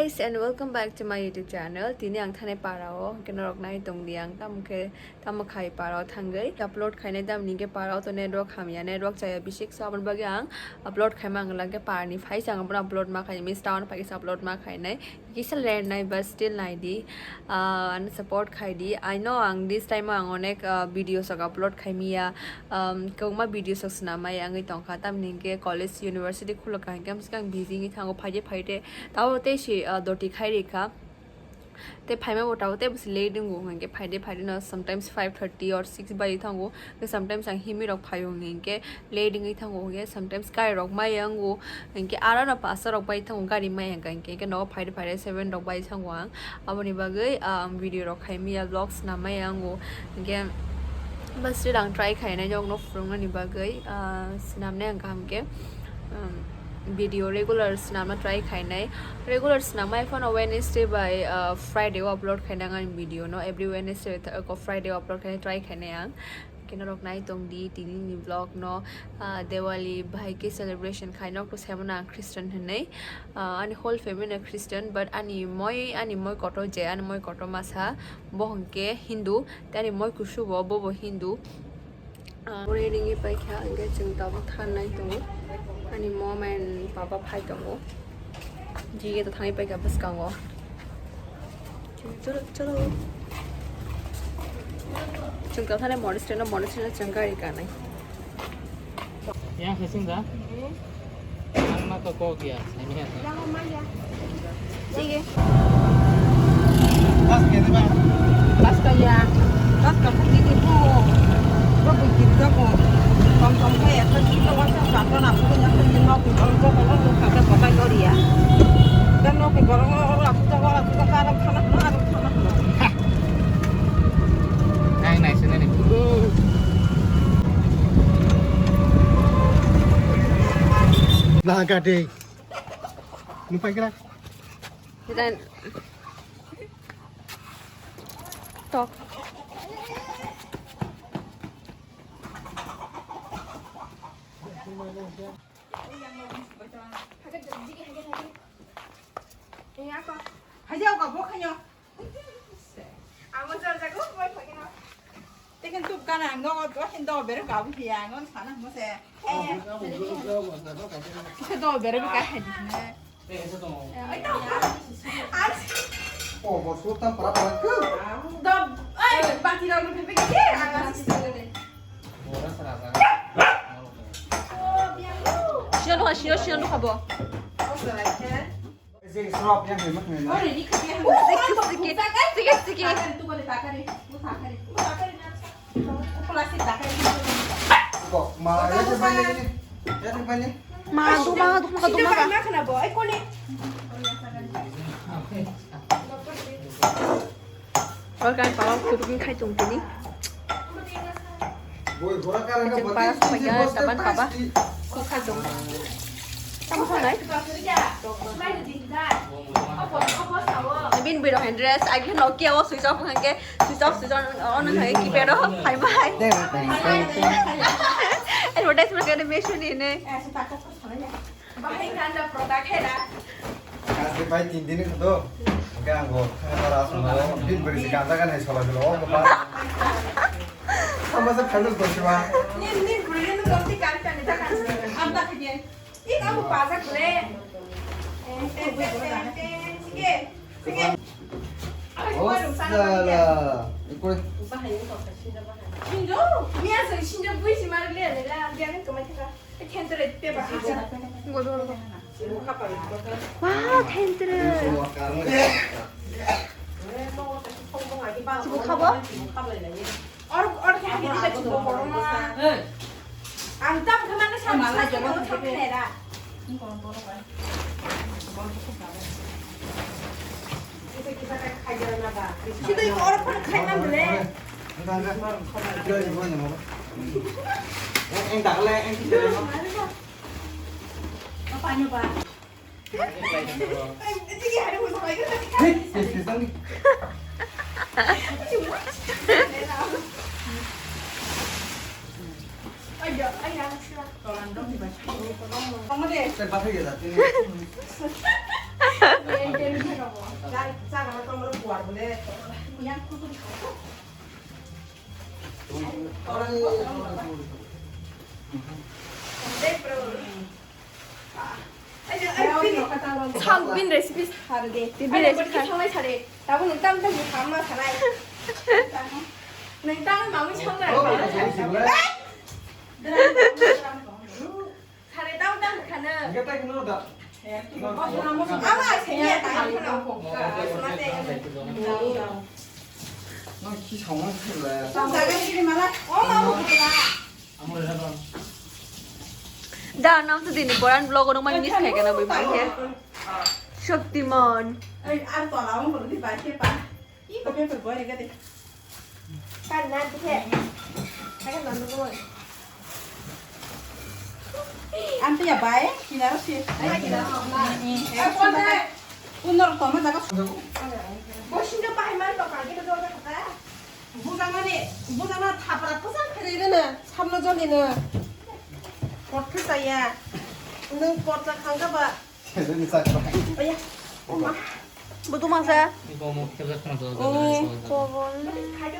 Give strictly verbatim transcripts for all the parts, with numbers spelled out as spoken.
Guys, and welcome back to my YouTube channel. Tini ang thani parao, hwnkhe norok nai tongdi ang tamo khe, tamo khai parao thangwi upload khainai, tamni hwnkhe parao to network hamya, network chaya bisik, so aboni bagwi ang upload khaima ang langkhe parni phaisa ang bono upload ma khainai, miss town phaikhe upload ma khainai. Kisa ler nai, but still nai di, ah, ano support khai di. I know ang this time o ang onek, ah, video sok upload khai miya, um, kwbangma video sok swnam mai wngwi tongkha, tamni hwnkhe college university khulokha hwnkhe amswkhe ang busy wngwi thango, phaide phaide tabo tei se, ah, doti khai rikha. Tei phaima bo tabo tei bo se late wngo hwnkhe phaide phaide no sometimes five thirty or six bai thango. Sometimes ang himwi rok phaio hwnkhe late wngwi thango, hwnkhe sometimes gari rok maya wngo, hwnkhe aro no pasta rok bai thango, gari maya wngkha hwnkhe, hwnkhe nogo phaide phaide seven rok bai thango ang. Aboni bagwi, ah, ang video rok khai maya, vlogs swnam maya wngo, hwnkhe bas still ang try khainai nokno phwrwngmani bagwi, ah, swnamnai ang kaham khe, um, video regular swnamna try khainai. Regular swnamai phano Wednesday bai, ah, Friday o upload khainai ang ani video no, every Wednesday th-, ko Friday o upload khainai try khainai ang. Khe norok nai tongdi tini ni vlog no, ah, Diwali bahai khe celebration khai, nok to saimano ang Christian hinwi, ah, ani whole family no Christian, but ani moi, ani moi kotor je, ani moi kotor masa, bo hwnkhe Hindu, tei ani moi kusu bo, bo bo Hindu. Ah, uri ringwi paikha, hwnkhe chwng tabuk thangnai tongo, ani mom and papa phai tongo, jige to thangwi paikha bwskango. Chalo, chalo. Chwng tongthani monastery no, monastery no chwng gari kanai. Yang khasing da? Ang ma to kok ya, sami ya. Sige. Pas kaya. Pas ka pagi di po. Ko pagi di ko. Tong tong kaya, ko di ko wasa sa ko na ko na ko ni no ko ko ko ko ka ko ka ko ya. Dan no ko ko ko ko ko ko ka ko ka ko. Ang nai sini nih. Nah, gade. Nupai kira. Dan tok. Hajau ka bo khanyo. Amo jor jago boy phagino. Tekan tup kana ang no, do hin do bere ka bu ya ngon sana mo se. Se do bere ka hai. Oh, bos utang para para ke. Do, ai, bati rok ni bebe ke, ang asik sini. Sino no, sino, sino no kabo. Sing srop yang hemat hemat. Sikit, sikit, sikit, sikit. Ko, ma, ya ke bani ni. Ya ke bani. Ma, tu ma, tu ma, tu ma. Sini ba, ma kena bo, eh, koni. Organ pawang khurung khai tong tini. Boi, bora ka rang ka. Kachang bati, para sini sini kaya bos taban te kaba. Pasti. Kok khai tong. Tamo khanai? Bin biro handres, agi Nokia o switch off hangke, switch off, switch on, on hangke keypad o, bye bye. Deng, deng, deng, deng. Advertisement kene mesu ni ne. Bahai ganda product hai da. Kasi bai tin din ko do. Enggak, anggo. Kalau asal mau, bin berisi ganda kan hai sobat dulu. Oh, kepala. Sama saya halus bos cuma. Nin, nin, bro, nin, ganti kari kari tak kan. Anta kaya. Ih, kamu pasak le. Sige, sige. Oh, salah. Ikut. Bahai ko kasi na bahai. Sinjo, miya sa sinjo bui si mar le le la, biar ni kemai ka. Wow, thentre. Chibu khabo? Ang tam khe mane sa mala jobo khe ra. Sini ko orang pun khai man le. Eng dak le, eng kisa le. Apa nyo ba? Hei, hei, hei, hei. Ay, ay, ay, sila. Saya bahaya dah, ini. Sal bin recipe sar de. Bin recipe sar. Sanai sare. Tabo nwng tang tang ni hamma sanai. Nwng tang mamu sanai. Sare tang tang khana. Ama senya tang khana. Nang ki songma sila. Tang jaga sini mala. O mamu khana. Da, nang to dini poran vlog ono mai miss khai kana bui mai khe. Shaktiman. Ai, ar tola ong bolo di bai khe pa. I ko pe ko boi ga de. Kan na di khe. Ai kan na boi. Ante ya bai, kinaro si. Ai kinaro na. Ai ko de. Unor toma jaga. Bo sinda pai man to ka ge do da kata. Bujangmani, bujangma thapra kwchang khairwi rwno, samno jolino. Pot khe chaya. Nwng pot chakha wngkha ba? Sejani chakha. Oya, oma. Bo tuma sa? Bo mo khebra khana do. Oh, pobol. Khaido.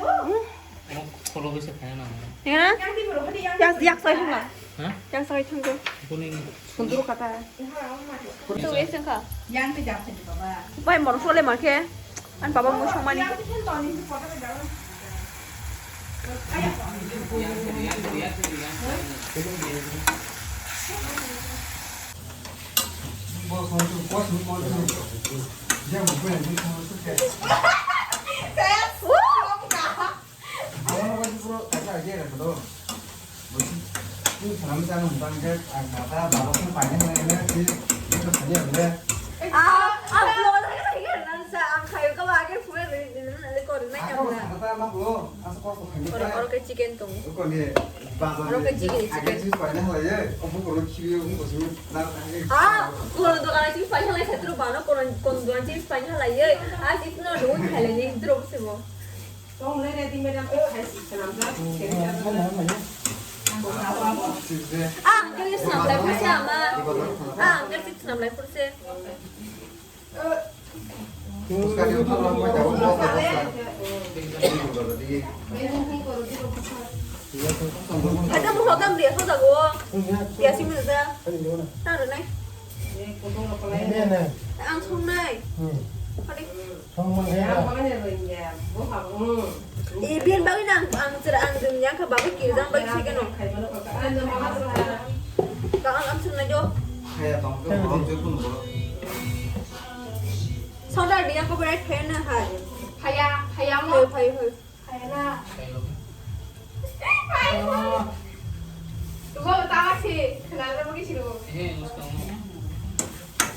Mo kholo bese khaya na. Tingna? Yang di bro, hadi yang. Yang, yang sai thangla. Ha? Yang sai thangla. Boni. Sunduru kata. Yang di jam sini baba. Bai mor sole ma khe. Ani baba mui songmani. Ah, ang vlog-o thangwi thangwi nang sa, ang khayo ka ba age phunai rwi, rwi, rwi, rwi, kori nai ang na. Oro, oro khe chicken tongo. Oro khe chicken, chicken. Ah, kono dokan chips pai halai sa tro bano, kono, kono dokan chips pai halai ye. Ah, chips no rwi khailai ni tro se bo. Ah, uncle ni snam lai phurse ama. Ah, uncle ni snam lai phurse. Ada mo hokam dia so jago. Dia sih mana? Taruh nai. Ang songnai. Hadi. Iben bagwi nang ang chwra ang jwng yang kha bagwi kirjang bai se keno. Ka ang am songnai jo. Sonda dia ko berai phena hai. Phaya, phaya mo. Phaya, phaya. Khaina. Tubo tama si, khna na bagi siru.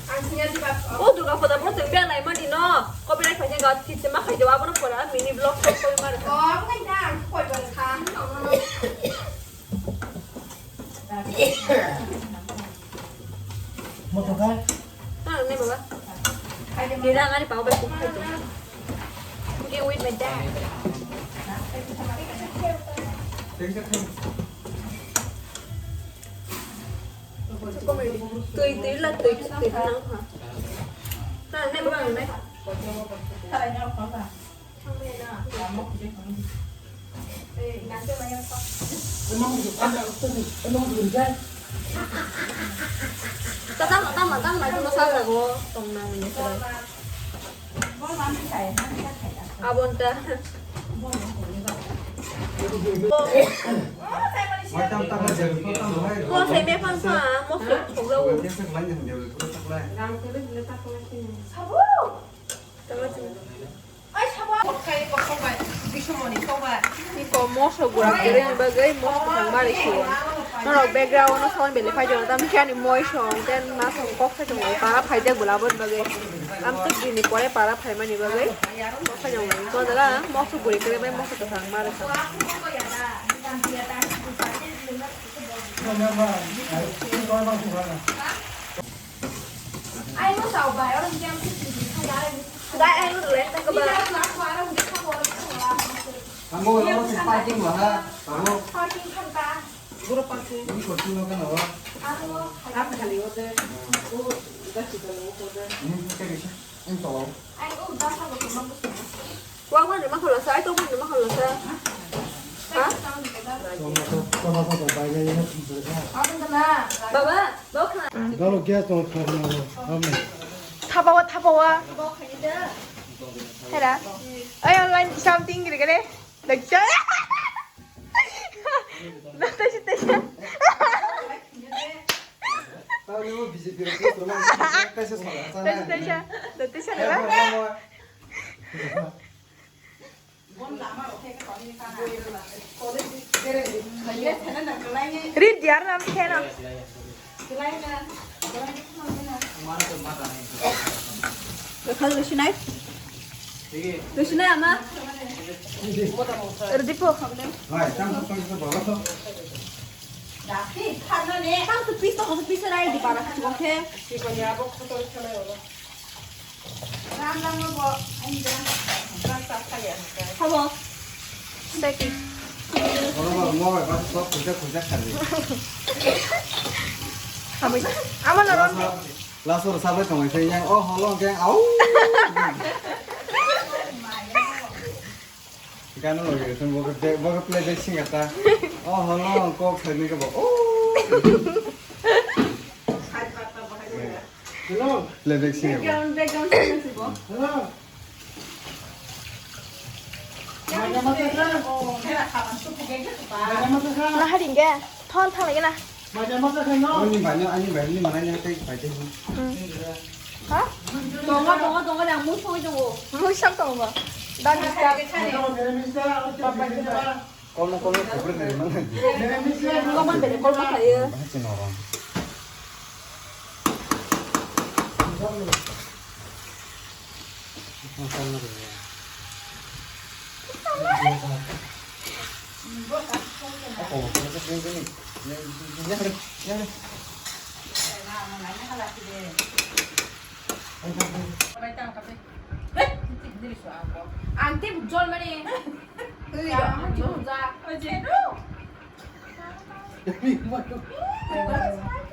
Ang sinya di bak. O Durga Puja bo tong bia lai mani no. Copyright paisa ga thik se ma khai jawa bo no pora mini vlog ko koi mar. O, ang khai na, koi bang kha. Moto ka? Ah, nai baba. Dina ngani pao bai kuk khai tong. Cooking with my dad. Twi, twi la, twi, twi nang ha. Ah, nai baba, nai. Tama, tama, tama, tama, sa jago, tong na manya sa. Abonta. Mo sai me phan pha, mo sok sok jago. Sabo. Iko moso gura kwrwini bagwi moso thangma rikhiyo. Norok background-o sound belai phai tongo, tamni khe ani moi song, ten ma song kok sai tongo, para phaijak bwla aboni bagwi. Amtwk bini pore para phaimani bagwi kok sai tongo. Iko jaga moso guri kwrwi bai moso kwthangma rikha. Dai, ai, nurulai, tak keba. Amo, amo, parking wala, amo. Parking kanta. Guru parking. Ini kursi lo kan, apa? Amo. Apa kali order? Oh, udah kita lo order. Ini kita bisa. Ini tolong. Ai, oh, Wak man rima kholo sa, ai tok man rima kholo sa. Ha? Baba, bok na. Galo gas tong tong na. Amen. Thapawa, thapawa. Hera. Ai online something gire gire. Daksa. Daksa, daksa. Tahu ni mau B J P orang tu rumah. Tahu saya salah. Tahu saya, tahu saya. Tahu saya, tahu saya. Ri diar nam kheno. Khal rusinai. Rusinai ama. Rdipo. Tam tu pis to, pis to rai di bara khachukhe. Habo. Seki. Oro ba mo ba ba sok kuja kuja khali. Habo. Ama na ron. Laso, laso sabai tong sai yang, oh, holong keng, au. Gano loge, sen boga de, boga playback singer ta. Oh, holong kok sai ni ke bo. Oh. Hello. Playback singer. Background, background singer si bo. Hello. Maja mata kha? Maja mata kha? Naharing ge, thon thang lagi na. Maja mata kha no? Ani bani, ani bani mana yang tai pai tai. Hmm. Ha? Tongo, tongo, tongo, yang musung itu. Musung tongo. Dan bisa. Maja mata kha? Kolmo, kolmo, kubur dari mana? Kolmo dari kolmo saya. Bahasa orang. Ang tei jol mani. Twi rok ang tei bujak.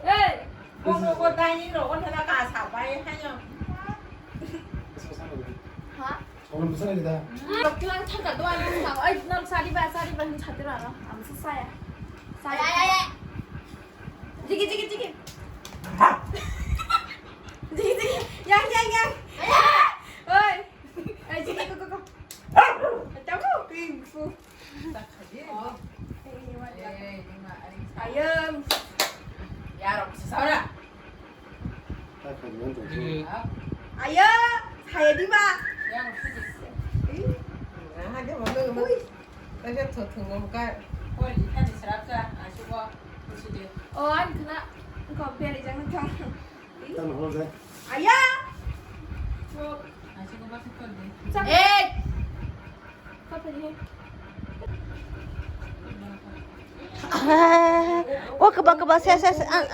Hey, bono ko dining rok on thela ka sa bai hayo. Ha? Soal besar lagi dah. Rok tulang thangka doa yang sa. Ai, nam sari ba, sari ba hin chate rara. Am sa saya. Saya. Jigi, jigi, jigi. Jigi, jigi. Yang, yang, yang. Oi. Ai, jigi, go, go, go. Tamu, ping, fu. Ayam. Ayo, saya di ba. Ui. Oh, ani kena engkau beri jangan kau. Ayah. Eh. Ah, oh, keba, keba, saya, saya, saya, ah.